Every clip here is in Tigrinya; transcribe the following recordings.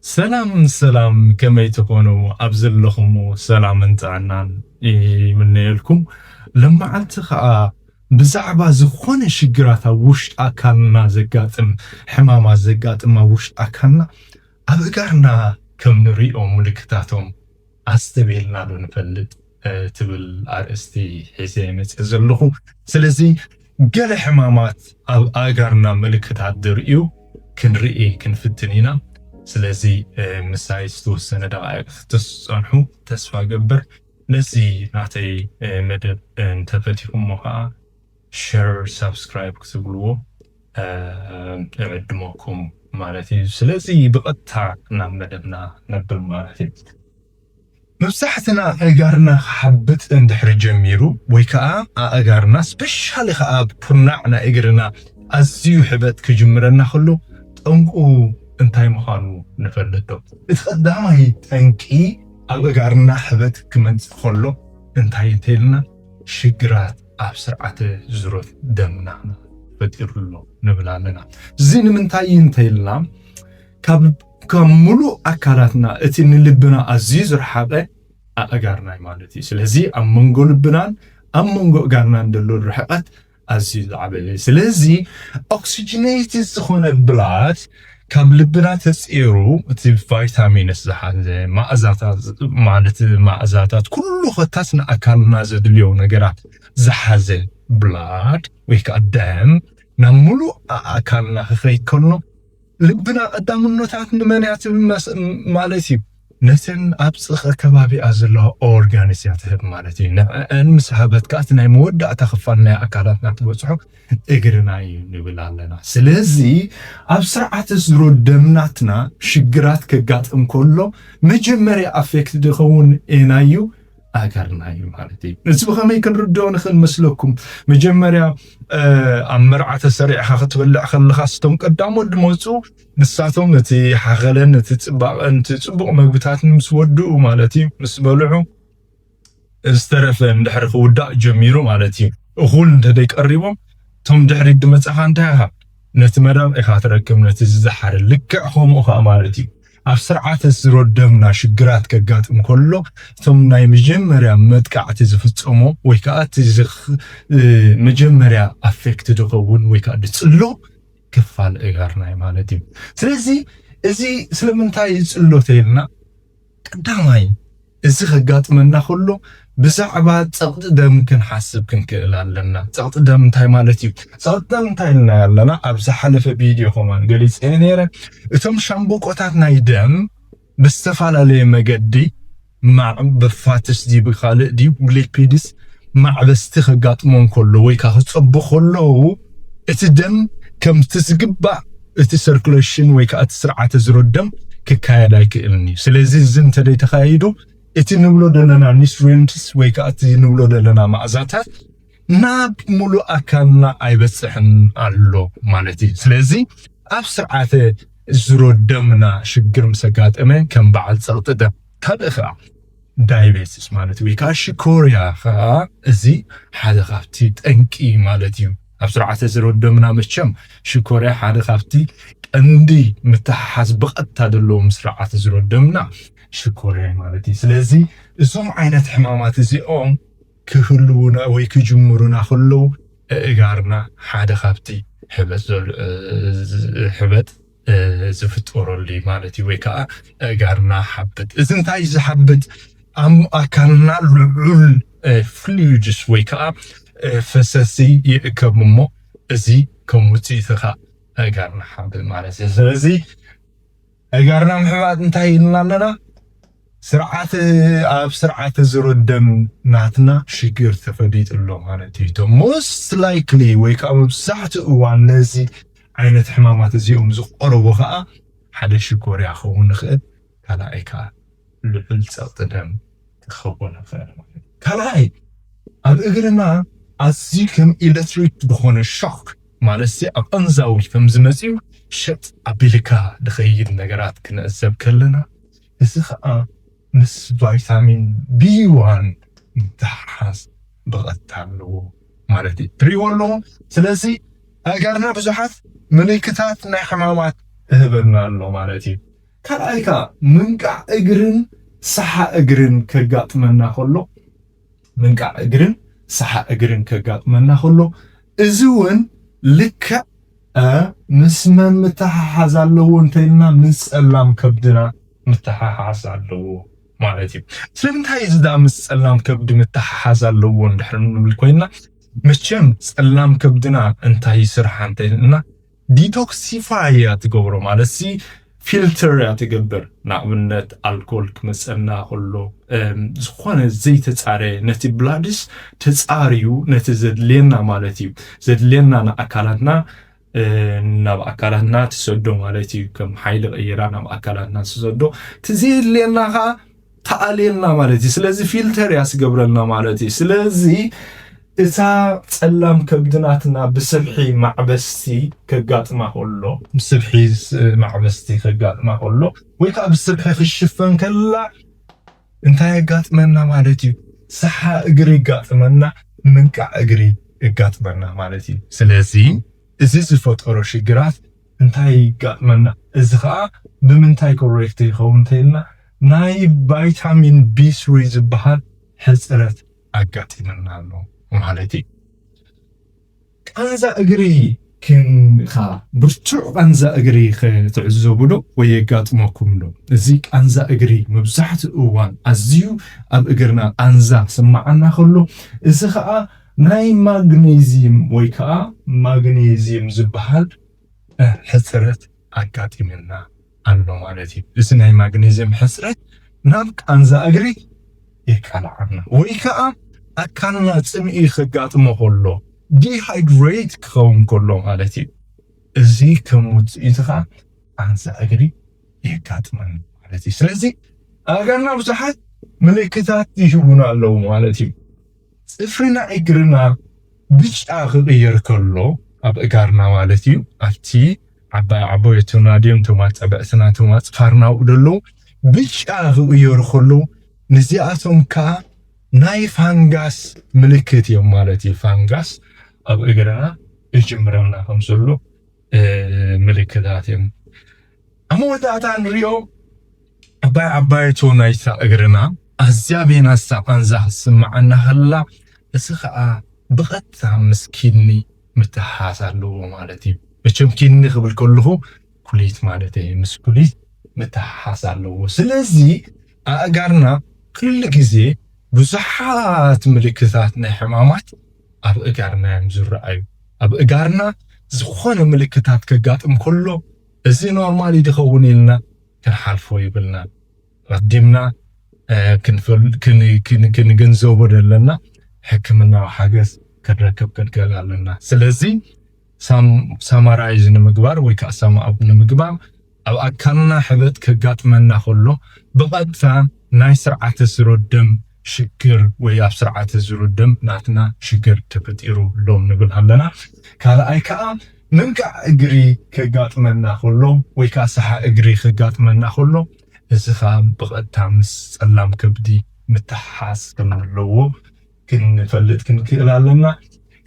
ሰላም ሰላም፣ ከመይ ትኾኑ? ኣብ ዘለኹሞ ሰላምን ጥዕናን ይምነየልኩም። ለመዓልቲ ኸኣ ብዛዕባ ዝኾነ ሽግራት ኣብ ውሽጢ ኣካልና ዘጋጥም፣ ሕማማት ዘጋጥም ኣብ ውሽጢ ኣካልና፣ ኣብ እጋርና ከም ንሪኦ ምልክታቶም ኣስተብሂልና ዶ ንፈልጥ ትብል ኣርእስቲ ሒዘ መፅእ ዘለኹ። ስለዚ ገለ ሕማማት ኣብ ኣእጋርና ምልክታት ዝርእዩ ክንርኢ ክንፍትን ኢና። ስለዚ ምሳይ ዝተወሰነ ደቃይቅ ክትፀንሑ ተስፋ ገብር። ነዚ ናተይ መደብ እንተፈቲኹሞ ከዓ ሸር ሳብስክራይብ ክትብልዎ እዕድመኩም ማለት እዩ። ስለዚ ብቐጥታ ናብ መደብና ነብል ማለት እዩ። መብዛሕትና ኣእጋርና ክሓብጥ እንድሕሪ ጀሚሩ ወይ ከዓ ኣእጋርና ስፔሻሊ ከዓ ኣብ ኩርናዕ ናይ እግርና ኣዝዩ ሕበጥ ክጅምረና ከሎ ጠንቁ እንታይ ምዃኑ ንፈልጥ ዶ? እቲ ቀዳማይ ጠንቂ ኣብ እጋርና ሕበጥ ክመፅእ ከሎ እንታይ እንተይልና ሽግራት ኣብ ስርዓተ ዝሮት ደምና ፈጢሩ ኣሎ ንብል ኣለና። እዚ ንምንታይ እንተይልና ካብ ካብ ሙሉእ ኣካላትና እቲ ንልብና ኣዝዩ ዝረሓቐ ኣእጋርና እዩ ማለት እዩ። ስለዚ ኣብ መንጎ ልብናን ኣብ መንጎ እጋርናን ዘሎ ርሕቀት ኣዝዩ ዝዓበየ እዩ። ስለዚ ኦክሲጅኔትድ ዝኾነ ብላድ ካብ ልብና ተፅሩ እቲ ቫይታሚንስ ዝሓዘ ማእዛታት ማለት ማእዛታት ኩሉ ኮታስ ንኣካልና ዘድልዮ ነገራት ዝሓዘ ብላድ ወይ ከዓ ደም ናብ ሙሉእ ኣካልና ክኸይድ ከሎ ልብና ቀዳምነታት ንመን እያ ትብል ማለት እዩ? ነተን ኣብ ፅኸ ከባቢኣ ዘለዋ ኦርጋንስ እያ ትህብ ማለት እዩ። ንዕአን ምስ ሃበት ከዓ እቲ ናይ መወዳእታ ክፋል ናይ ኣካላትና ትበፅሖ እግርና እዩ ንብል ኣለና። ስለዚ ኣብ ስርዓተ ዝሮ ደምናትና ሽግራት ከጋጥም ከሎ መጀመርያ ኣፌክት ዝኸውን ኤናዩ ኣእጋርና እዩ ማለት እዩ። እዚ ብኸመይ ክንርድኦ ንኽእል መስለኩም? መጀመርያ ኣብ መርዓ ተሰሪዕኻ ክትበልዕ ከለኻ ስቶም ቀዳሞት ድመፁ ንሳቶም እቲ ሓኸለን እቲ ፅባቐን እቲ ፅቡቕ መግብታትን ምስ ወድኡ ማለት እዩ ምስ በልዑ ዝተረፈ እንድሕሪ ክውዳእ ጀሚሩ ማለት እዩ። እኹል እንተደይ ቀሪቦም እቶም ድሕሪት ድመፃኻ እንታይ ኢኻ ነቲ መዳም ኢኻ ትረክብ ነቲ ዝዝሓረ ልክዕ ከምኡ ኸዓ ማለት እዩ። ኣብ ስርዓተ ዝሮ ደምና ሽግራት ከጋጥም ከሎ እቶም ናይ መጀመርያ መጥቃዕቲ ዝፍፀሞ ወይ ከዓ እቲ መጀመርያ ኣፌክት ዝኸውን ወይ ከዓ ዝፅሎ ክፋል እጋርና እዩ ማለት እዩ። ስለዚ እዚ ስለምንታይ ይፅሎ ተይልና ቀዳማይ እዚ ከጋጥመና ከሎ ብዛዕባ ፀቕጢ ደም ክንሓስብ ክንክእል ኣለና። ፀቕጢ ደም እንታይ ማለት እዩ? ፀቕጢ ደም እንታይ ኢልና ኣለና? ኣብ ዝሓለፈ ቪድዮ ከማን ገሊፀ ነይረ። እቶም ሻምቦቆታት ናይ ደም ብዝተፈላለየ መገዲ ማዕበፋትስ ድዩ ብካልእ ድዩ ግሊፒድስ ማዕበስቲ ከጋጥሞም ከሎ ወይ ከዓ ክፀቡ ከለዉ እቲ ደም ከምቲ ዝግባእ እቲ ሰርኩሌሽን ወይ ከዓ እቲ ስርዓተ ዝሮ ደም ክካየድ ኣይክእልን እዩ። ስለዚ እዚ እንተደይ ተካይዱ እቲ ንብሎ ዘለና ኒስሪንትስ ወይ ከዓ እቲ ንብሎ ዘለና ማእዛታት ናብ ሙሉእ ኣካልና ኣይበፅሕን ኣሎ ማለት እዩ። ስለዚ ኣብ ስርዓተ ዝሮ ደምና ሽግር ምስ ኣጋጠመ ከም በዓል ፀቕጢ ደም ካልእ ከዓ ዳይቤትስ ማለት ወይ ከዓ ሽኮርያ ከዓ እዚ ሓደ ካብቲ ጠንቂ ማለት እዩ። ኣብ ስርዓተ ዝሮ ደምና መቸም ሽኮርያ ሓደ ካብቲ ቀንዲ ምትሓሓዝ ብቐጥታ ዘለዎ ምስ ስርዓተ ዝሮ ደምና ሽኮርያ ማለት እዩ። ስለዚ እዞም ዓይነት ሕማማት እዚኦም ክህልውና ወይ ክጅምሩና ከለዉ እእጋርና ሓደ ካብቲ ሕበጥ ዘሎ ሕበጥ ዝፍጠረሉ ማለት እዩ። ወይ ከዓ እእጋርና ሓብጥ እዚ እንታይ ዝሓብጥ ኣብ ኣካልና ልዑል ፍሉጅስ ወይ ከዓ ፈሰሲ ይእከብ እሞ እዚ ከም ውፅኢት ከዓ እእጋርና ሓብጥ ማለት እዩ። ስለዚ እጋርና ምሕባጥ እንታይ ኢልና ኣለና? ስርዓት ኣብ ስርዓተ ዝሮ ደም ናትና ሽግር ተፈሊጡ ኣሎ ማለት እዩ። ሞስት ላይክሊ ወይ ከዓ መብዛሕትኡ እዋን ነዚ ዓይነት ሕማማት እዚኦም ዝቆረቡ ከዓ ሓደ ሽኮርያ ክኸውን ይኽእል፣ ካልኣይ ከዓ ልዑል ፀቕጢ ደም ክኸውን ይኽእል ማለት እዩ። ካልኣይ ኣብ እግርና ኣዝዩ ከም ኤሌክትሪክ ዝኾነ ሾክ ማለት ኣቐንዛዊ ከም ዝመፅኡ ሸጥ ኣቢልካ ዝኸይድ ነገራት ክንዕዘብ ከለና እዚ ከዓ ምስ ቫይታሚን ቢ ዋን ምትሓሓዝ ብቐጥታ ኣለዎ ማለት እዩ። ትሪእዎ ኣለኹም። ስለዚ ኣእጋርና ብዙሓት ምልክታት ናይ ሕማማት እህበና ኣሎ ማለት እዩ። ካልኣይ ከዓ ምንቃዕ እግርን ሰሓ እግርን ከጋጥመና ከሎ ምንቃዕ እግርን ሰሓ እግርን ከጋጥመና ከሎ እዚ እውን ልክዕ ምስ መን ምተሓሓዝ ኣለዎ እንተኢልና ምስ ጸላም ከብድና ምተሓሓዝ ኣለዎ ማለት እዩ። ስለምንታይ እዚ ዳ ምስ ጸላም ከብዲ ምተሓሓዝ ኣለዎ እንድሕር ንብል ኮይና መቸም ጸላም ከብድና እንታይ ይስርሓ እንተኢልና detoxify እያ ትገብሮ ማለት ሲ filter እያ ትገብር። ንኣብነት ኣልኮል ክመፀና ከሎ ዝኾነ ዘይተፃረየ ነቲ ብላድስ ተፃርዩ ነቲ ዘድልየና ማለት እዩ ዘድልየና ንኣካላትና ናብ ኣካላትና ትሰዶ ማለት እዩ። ከም ሓይሊ ቀይራ ናብ ኣካላትና ትሰዶ እቲ ዘየድልየና ከዓ ተኣልየልና ማለት እዩ። ስለዚ ፊልተር እያ ስገብረልና ማለት እዩ። ስለዚ እታ ጸላም ከብድናትና ብስብሒ ማዕበስቲ ከጋጥማ ከሎ ብስብሒ ማዕበስቲ ከጋጥማ ከሎ ወይ ከዓ ብስብሒ ክሽፈን ከላ እንታይ የጋጥመና ማለት እዩ? ሰሓ እግሪ ይጋጥመና፣ ምንቃዕ እግሪ ይጋጥመና ማለት እዩ። ስለዚ እዚ ዝፈጠሮ ሽግራት እንታይ ይጋጥመና? እዚ ከዓ ብምንታይ ኮሬክት ይኸውን እንተኢልና ናይ ቫይታሚን ቢ ስሪ ዝበሃል ሕፅረት ኣጋጢመና ኣሎ ማለት እዩ። ቃንዛ እግሪ ክንኻ ብርቱዕ ቃንዛ እግሪ ክትዕዘቡ ዶ ወይ የጋጥመኩም ዶ? እዚ ቃንዛ እግሪ መብዛሕትኡ እዋን ኣዝዩ ኣብ እግርና ቃንዛ ስማዓና ከሎ እዚ ከዓ ናይ ማግኔዚየም ወይ ከዓ ማግኔዚየም ዝበሃል ሕፅረት ኣጋጢመና ኣሎ ማለት እዩ። እዚ ናይ ማግኔዚየም ሕፅረት ናብ ቃንዛ እግሪ የቃልዓና ወይ ከዓ ኣካልና ፅምኢ ከጋጥሞ ከሎ ዲሃይድሬት ክኸውን ከሎ ማለት እዩ። እዚ ከም ውፅኢቱ ከዓ ቃንዛ እግሪ የጋጥመና ማለት እዩ። ስለዚ ኣጋና ብዙሓት ምልክታት ይህቡና ኣለዉ ማለት እዩ። ፅፍርና እግርና ብጫ ክቕየር ከሎ ኣብ እጋርና ማለት እዩ ኣብቲ ዓባይ ዓቦየትና ድዮም ተማፀበዕትና ተማፅፋርናኡ ደለዉ ብጫ ክቕየሩ ከለዉ ንዚኣቶም ከዓ ናይ ፋንጋስ ምልክት እዮም ማለት እዩ። ፋንጋስ ኣብ እግርና ይጅምረና ከም ዘሎ ምልክታት እዮም። ኣብ መወዳእታ ንሪኦ ዓባይ ዓባይቶ ናይታ እግርና ኣዝያ ቤና ዝሳቃንዛ ክትስምዓና ከላ እዚ ከዓ ብቐጥታ ምስ ኪድኒ ምትሓሓዝ ኣለዎ ማለት እዩ። መቸም ኪድኒ ክብል ከለኹ ኩሊት ማለት እዩ። ምስ ኩሊት ምትሓሓዝ ኣለዎ። ስለዚ ኣእጋርና ኩሉ ግዜ ብዙሓት ምልክታት ናይ ሕማማት ኣብ እጋርና እዮም ዝረኣዩ። ኣብ እጋርና ዝኾነ ምልክታት ከጋጥም ከሎ እዚ ኖርማል ይድኸውን ኢልና ክንሓልፎ ይብልና። ኣዲምና ክንገንዘቦ ዘለና ሕክምናዊ ሓገዝ ክንረክብ ክንክእል ኣለና። ስለዚ ሳማራይዝ ንምግባር ወይ ከዓ ሳማኣብ ንምግባር ኣብ ኣካልና ሕበጥ ከጋጥመና ከሎ ብቐጥታ ናይ ስርዓተ ስሮደም ሽግር ወይ ኣብ ስርዓተ ስሮደም ናትና ሽግር ተፈጢሩ ሎም ንብል ኣለና። ካልኣይ ከዓ ምንቃዕ እግሪ ከጋጥመና ከሎ ወይ ከዓ ሰሓ እግሪ ከጋጥመና ከሎ እዚ ከዓ ብቐጥታ ምስ ጸላም ከብዲ ምትሓሓዝ ከም ዘለዎ ክንፈልጥ ክንክእል ኣለና።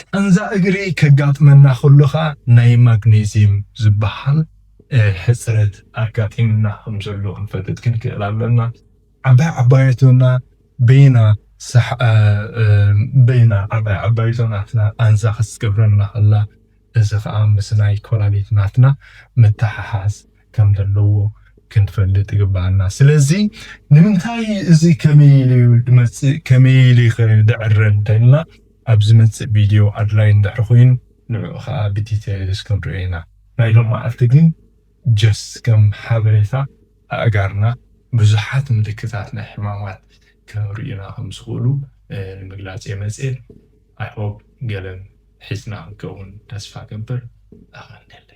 ቃንዛ እግሪ ከጋጥመና ከሎ ከዓ ናይ ማግኔዚየም ዝበሃል ሕፅረት ኣጋጢምና ከም ዘሎ ክንፈልጥ ክንክእል ኣለና። ዓባይ ዓባየቶና በይና በይና ዓባይ ዓባይቶ ናትና ቃንዛ ክትገብረና ከላ እዚ ከዓ ምስ ናይ ኮላሊት ናትና ምትሓሓዝ ከም ዘለዎ ክንፈልጥ ይግባኣና። ስለዚ ንምንታይ እዚ ከመይ ኢሉ ድመፅእ ከመይ ኢሉ ክድዕረ እንተልና ኣብ ዝመፅእ ቪድዮ ኣድላይ እንድሕር ኮይኑ ንዕኡ ከዓ ብዲቴልስ ክንሪኦ ኢና። ናይ ሎም መዓልቲ ግን ጀስት ከም ሓበሬታ ኣእጋርና ብዙሓት ምልክታት ናይ ሕማማት ከርእዩና ከም ዝኽእሉ ንምግላፅ እየ መፅእ። ኣይ ሆፕ ገለን ሒዝና ክንከውን ተስፋ ገብር። ኣኸንደል